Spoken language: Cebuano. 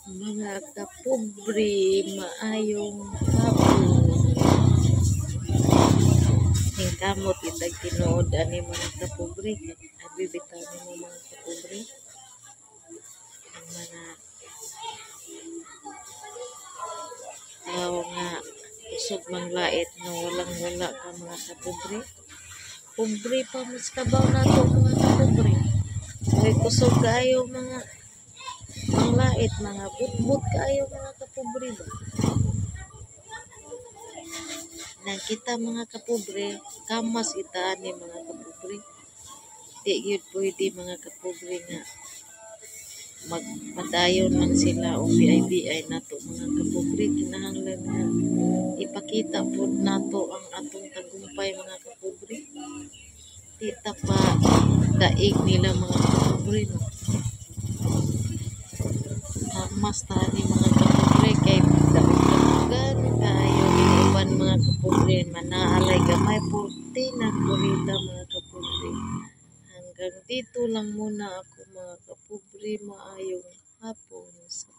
Mga kapobre, maayong hapon. Ningkamot itag tinuod ani, mga kapobre. Abi bitaw nimo, mga kapobre. Ang mga tao nga kusog manglait nga walang wala ka, mga kapobre. Pobre pa mas kabaw nato, mga kapobre. Kay kusog kaayo mga manglait, mga butbut kaayo, mga kapobre ba. Nang kita, mga kapobre, kamas ita ani, mga kapobre. Di gyud pwede, mga kapobre, nga magpadayon lang sila og biay-biay nato, mga kapobre. Kinahanglan nga ipakita pud nato ang atong tagumpay, mga kapobre. Di ta pa daig nila, mga kapobre, no. Kamas ta ani, mga kapobre, kay daog-daogan kaayo ning uban, mga kapobre, manaalay gamay purti na kurita, mga kapobre. Hanggang dito lang muna ako, mga kapobre. Maayong hapon sa